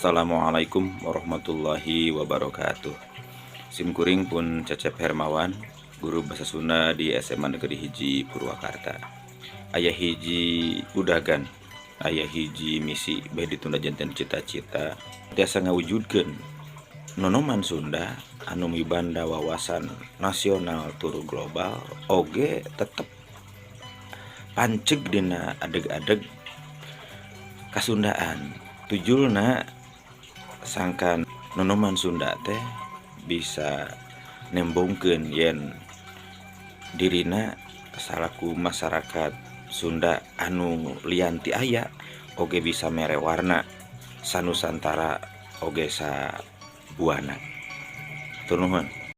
Assalamualaikum warahmatullahi wabarakatuh. Simkuring pun Cecep Hermawan, guru bahasa Sunda di SMA Negeri 1 Purwakarta. Aya hiji udagan, aya hiji misi beh ditunda janten cita-cita tiasa ngawujudkeun nonoman Sunda anu mibanda wawasan nasional tur global, oge tetep panceg dina adeg-adeg kasundaan. Tujulna sangkan nonoman Sunda teh bisa nembongkeun yen dirina salaku masyarakat Sunda anu lian ti aya, oge bisa mere warna sanusantara oge sa buana. Hatur nuhun.